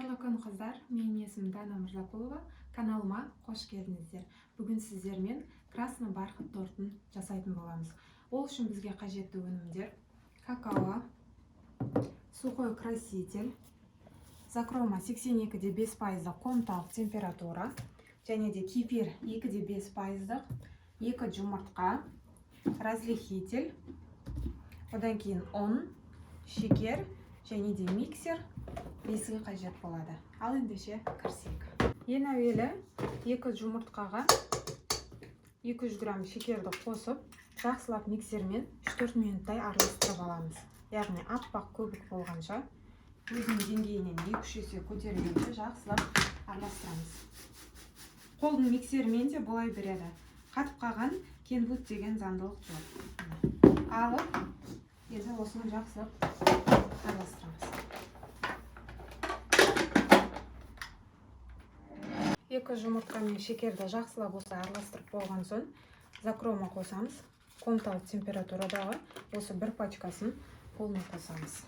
Қайырлы күн, қыздар! Менің есімім Дана Мырзақұлова. Каналыма қош келдіңіздер! Бүгін сіздермен красный бархат тортын жасайтын боламыз. Ол үшін бізге қажетті өнімдер: какао, сухой краситель, закрома 82,5 пайыздық комнаталық температура және де кефир 2,5 пайыздық, екі жұмыртқа, разрыхлитель, одан кейін ұн, шекер және де миксер, бесігі қажет болады. Ал ендеше кірісейік. Ең әуелі екі жұмыртқаға 200 грамм шекерді қосып, жақсылап миксермен 3-4 минуттай араластырып аламыз, яғни аппақ көбік болғанша, өзінің деңгейінен 2-3 есе көтерілгенше жақсылап араластырамыз. Қолдың миксерімен де болай береді, қатып қалған Кенвуд деген заңдылық жоқ. Алып, енді осыны жақсылап араластырамыз. Екі жұмыртқа мен шекерді жақсылап осылай араластырып болған соң, закрома қосамыз. Комнаталық температурадағы осы бір пачкасын полный қосамыз.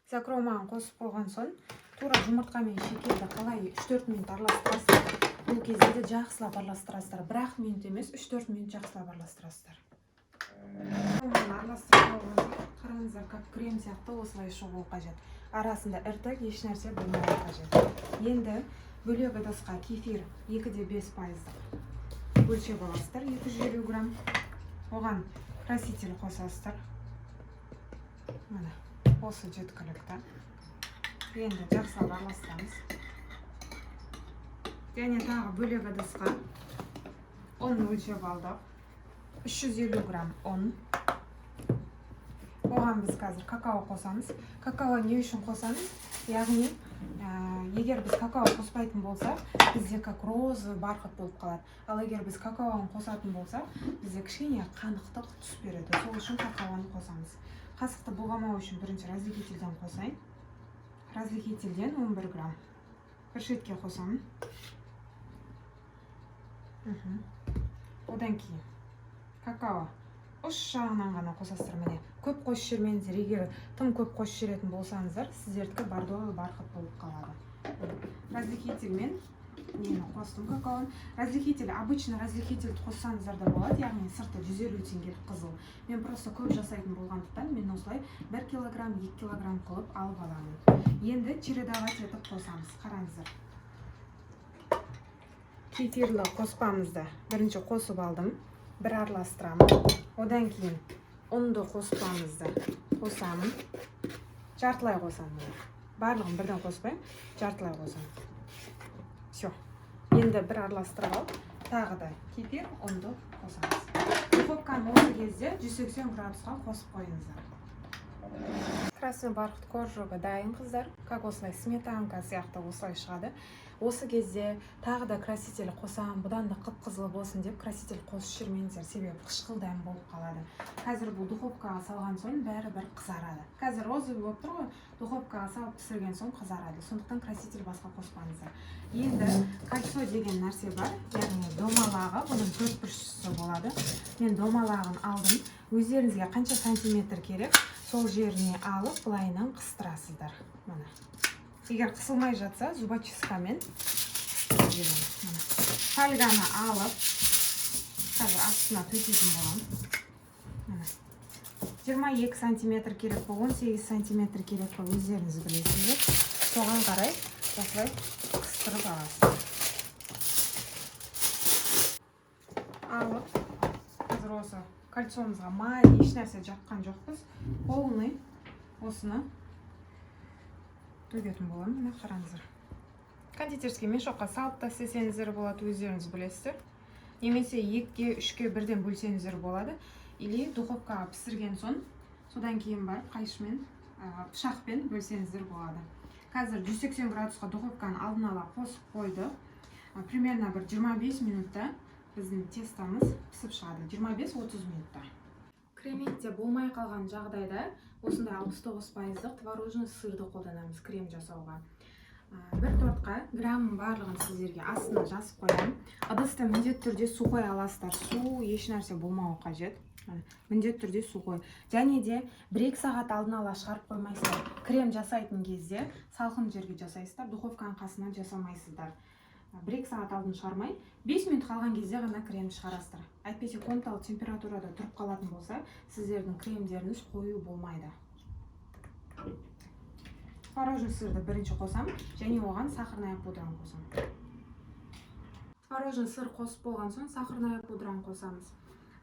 Закроманы қосып болған соң, тура жұмыртқа мен шекерді қалай 3-4 минут араластырасыздар, бұл кезде де жақсылап араластырасыздар. Бір-ақ минут емес, 3-4 минут жақсылап араластырасыздар. Закроманы араластырып болған соң, қараңыздар, как крем сияқты осылай шығуы қажет. Арасында іртік, ешнәрсе болмауы қажет. Енді бөлек ыдысқа кефир 2,5 пайыздық өлшеп аласыздар, 250 грамм. Оған краситель қосасыздар, міне, осы жеткілікті. Енді жақсылап араластырамыз. Және тағы бөлек ыдысқа ұн өлшеп алдық, 350 грамм ұн. Оған біз қазір какао қосамыз. Какао не үшін қосамыз? Яғни егер біз какао қоспайтын болсақ, бізде как розовый бархат болып қалады. Ал егер біз какаоны қосатын болсақ, бізде кішкене қанықтық түс береді. Сол үшін какаоны қосамыз. Қасықты бұлғамау үшін бірінші разрыхлительден қосайын. Разрыхлительден 11 грамм бір шетке қосамын. Одан кейін какао ұш жағынан ғана қосасыздар. Міне, көп қосып жібермеңіздер. Егер тым көп қосып жіберетін болсаңыздар, сіздердікі бордовый бархат болып қалады. Разрыхлительмен нені қостым, какаоны. Разрыхлитель, обычно разрыхлительді қоссаңыздар да болады, яғни сырты 150 теңгелік қызыл. Мен просто көп жасайтын болғандықтан, мен осылай 1 килограмм, 2 килограмм қылып алып аламын. Енді чередовать етіп қосамыз. Қараңыздар, кефирлі қоспамызды бірінші қосып алдым, бір араластырамын. Одан кейін ұнды қоспамызды қосамын, жартылай қосамын. Міне, барлығын бірден қоспаймын, жартылай қосамын. Все, енді бір араластырып алып, тағы да кефир, ұнды қосамыз. Духовканы осы кезде 180 градусқа қосып қойыңыздар. Красный бархат коржығы дайын, қыздар. Как осылай сметанка сияқты осылай шығады. Осы кезде тағы да краситель қосамын, бұдан да қып қызыл болсын деп краситель қосып жібермеңіздер, себебі қышқыл дәм болып қалады. Қазір бұл духовкаға салған соң бәрібір қызарады. Қазір розовый болып тұр ғой, духовкаға салып пісірген соң қызарады. Сондықтан краситель басқа қоспаңыздар. Енді кольцо деген нәрсе бар, яғни домалағы, бұның төрт бұрыштысы болады. Мен домалағын алдым. Өздеріңізге қанша сантиметр керек, сол жеріне алып, былайынан қыстырасыздар. Міне, егер қысылмай жатса, зубочисткамен қыстырып жіберемін. Міне, фольганы алып, қазір астына төсейтін боламын. Міне, 22 сантиметр керек па, 18 сантиметр керек па, өздеріңіз білесіздер. Соған қарай осылай қыстырып аласыздар. Алып, қазір осы кольцомызға май, ешнәрсе жаққан жоқпыз, полный осыны төгетін боламын. Міне, қараңыздар, кондитерский мешокқа салып та істесеңіздер болады, өздеріңіз білесіздер. Немесе екіге, үшке бірден бөлсеңіздер болады. Или духовкаға пісірген соң, содан кейін барып қайшымен, пышақпен бөлсеңіздер болады. Қазір 180 градусқа духовканы алдын ала қосып қойдық. Примерно бір 25 минутта біздің тестомыз пісіп шығады, 25-30 минутта. Креметте болмай қалған жағдайда осындай 69 пайыздық творожный сырды қолданамыз крем жасауға. Бір тортқа грамм барлығын сіздерге астына жазып қоямын. Ыдысты міндетті түрде сухой аласыздар, су, ешнәрсе болмауы қажет. Міндетті түрде сухой. Және де 1-2 сағат алдын ала шығарып қоймайсыздар. Крем жасайтын кезде салқын жерге жасайсыздар, духовканың қасына жасамайсыздар. 1-2 сағат алдын шығармай, 5 минут қалған кезде ғана кремді шығарасыздар. Әйтпесе комнаталық температурада тұрып қалатын болса, сіздердің кремдеріңіз қою болмайды. Творожный сырды бірінші қосамын және оған сахарная пудраны қосамын. Творожный сыр қосып болған соң, сахарная пудраны қосамыз.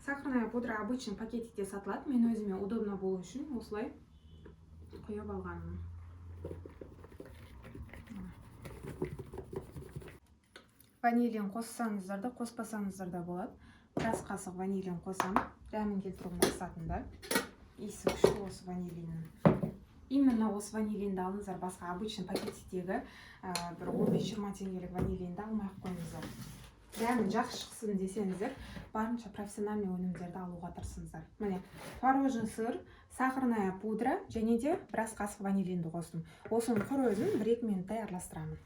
Сахарная пудра обычный пакетикте сатылады. Мен өзіме удобно болу үшін осылай құйып алғанмын. Ванилин қоссаңыздар да, қоспасаңыздар да болады. Біраз қасық ванилин қосамын, дәмін келтіру мақсатында. Иісі күшті осы ванилиннің. Именно осы ванилинді алыңыздар, басқа обычный пакетиктегі бір 15-20 теңгелік ванилинді алмай ақ қойыңыздар. Дәмі жақсы шықсын десеңіздер, барынша профессиональный өнімдерді алуға тырысыңыздар. Міне, творожный сыр, сахарная пудра және де біраз қасық ванилинді қостым. Осының құр өзін 1-2 минуттай араластырамын.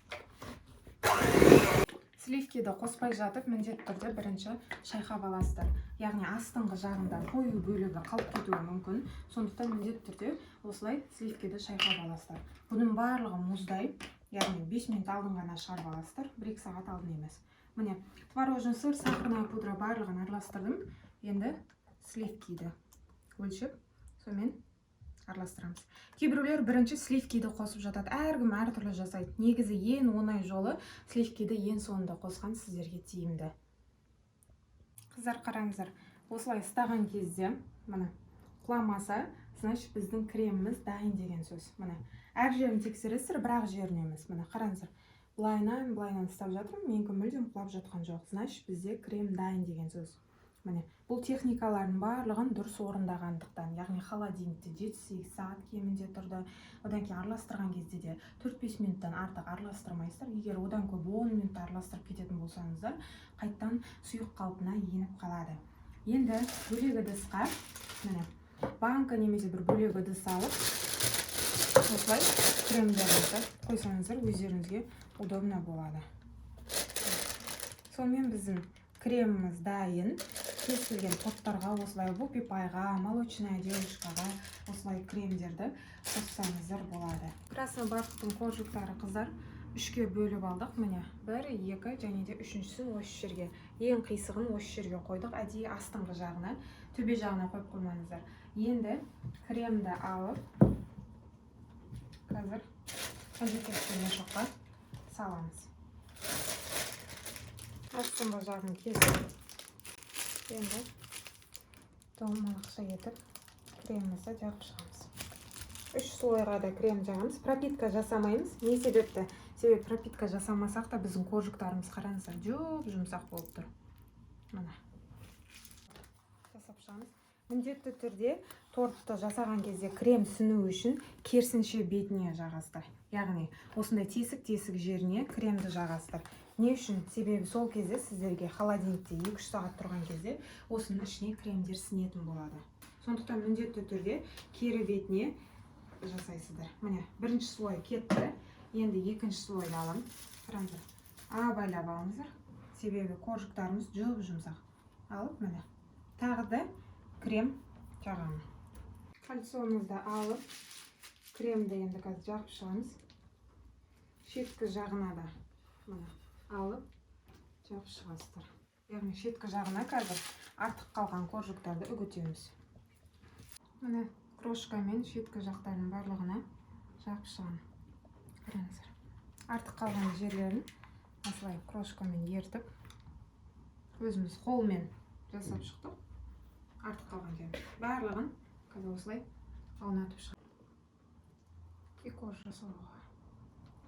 Сливкиді қоспай жатып, міндетті түрде бірінші шайқап аласыздар. Яғни астыңғы жағында қою бөлігі қалып кетуі мүмкін, сондықтан міндетті түрде осылай сливкиді шайқап аласыздар. Бұның барлығы мұздай, яғни 5 минут алдын ғана шығарып аласыздар, 1-2 сағат алдын емес. Міне, творожный сыр, сахарная пудра, барлығын араластырдым. Енді сливкиді өлшеп, сонымен араластырамыз. Кейбіреулер бірінші сливкиді қосып жатады, әркім әртүрлі жасайды. Негізі ең оңай жолы — сливкиді ең соңында қосқан сіздерге тиімді. Қыздар, қараңыздар, осылай ұстаған кезде, міне, құламаса, значит, біздің креміміз дайын деген сөз. Міне, әр жерін тексересіздер, бір ақ жерін емес. Міне, қараңыздар, былайынан, былайынан ұстап жатырмын, менікі мүлдем құлап жатқан жоқ. Значит, бізде крем дайын деген сөз. Міне, бұл техникалардың барлығын дұрыс орындағандықтан, яғни холодильникте 7-8 сағат кемінде тұрды. Одан кейін араластырған кезде де 4-5 минуттан артық араластырмайсыздар. Егер одан көп, 10 минут араластырып кететін болсаңыздар, қайттан сұйық қалпына еніп қалады. Енді бөлек ыдысқа, міне, банка немесе бір бөлек ыдыс алып, осылай кремдеріңізді қойсаңыздар, өздеріңізге удобно болады. Сонымен, біздің креміміз дайын. Кез келген торттарға, осылай вупи пайға, молочная девушкаға осылай кремдерді қоссаңыздар болады. Красный бархаттың коржиктары, қыздар, үшке бөліп алдық. Міне, бір, екі және де үшіншісін осы жерге, ең қисығын осы жерге қойдық әдейі, астыңғы жағына, төбе жағына қойып қоймаңыздар. Енді кремді алып, қазір кондитерский мешокқа саламыз. Астыңғы жағын кесіп, енді домалақша етіп кремімізді жағып шығамыз. Үш слойға да крем жағамыз, пропитка жасамаймыз. Не себепті? Себебі пропитка жасамасақ та, біздің коржиктарымыз, қараңыздар, жұп жұмсақ болып тұр. Міне, жасап шығамыз. Міндетті түрде тортты жасаған кезде крем сіну үшін керісінше бетіне жағасыздар, яғни осындай тесік тесік жеріне кремді жағасыздар. Не үшін? Себебі сол кезде сіздерге холодильникте 2-3 сағат тұрған кезде осының ішіне кремдер сінетін болады. Сондықтан міндетті түрде кері бетіне жасайсыздар. Міне, бірінші слой кетті. Енді екінші слойды аламын. Қараңыздар, абайлап алыңыздар, себебі коржиктарымыз жұп жұмсақ. Алып, міне, тағы да крем жағамын. Кольцомызды алып, кремді енді қазір жағып шығамыз. Шеткі жағына да, міне, алып жағып шығасыздар. Яғни шеткі жағына қазір артық қалған коржиктарды үгітеміз. Міне, крошкамен шеткі жақтарының барлығына жағып шығамын. Қараңыздар, артық қалған жерлерін осылай крошкамен ертіп, өзіміз қолмен жасап шықтық. Артық қалған жерін барлығын қазір осылай аунатып шығамын. Декор жасауға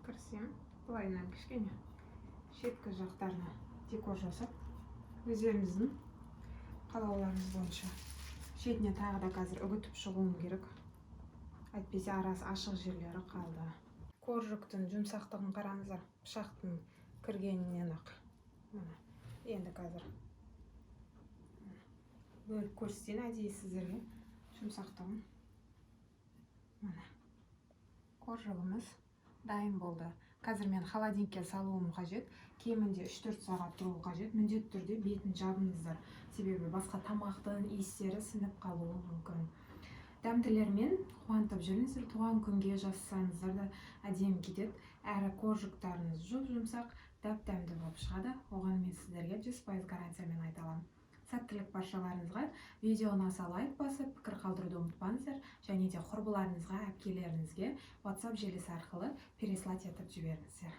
кірісемін. Былайынан кішкене шеткі жақтарына декор жасап, өздеріңіздің қалауларыңыз бойынша. Шетіне тағы да қазір үгітіп шығуым керек, әйтпесе арасы ашық жерлері қалды. Коржиктің жұмсақтығын қараңыздар, пышақтың кіргенінен ақ. Міне, енді қазір бөліп көрсетейін әдейі сіздерге жұмсақтығын. Міне, коржигіміз. Дайын болды. Қазір мен холодильникке салуым қажет. Кемінде 3-4 сағат тұруы қажет. Міндетті түрде бетін жабыңыздар, себебі басқа тамақтың иістері сіңіп қалуы мүмкін. Дәмділермен қуантып жүріңіздер. Туған күнге жасасаңыздар да әдемі кетеді, әрі коржиктарыңыз жұп жұмсақ, дәп дәмді болып шығады. Оған мен сіздерге 100% гарантиямен айта аламын. Сәттілік баршаларыңызға! Видео ұнаса, лайк басып, пікір қалдыруды ұмытпаңыздар және де құрбыларыңызға, әпкелеріңізге WhatsApp желісі арқылы переслать етіп жіберіңіздер.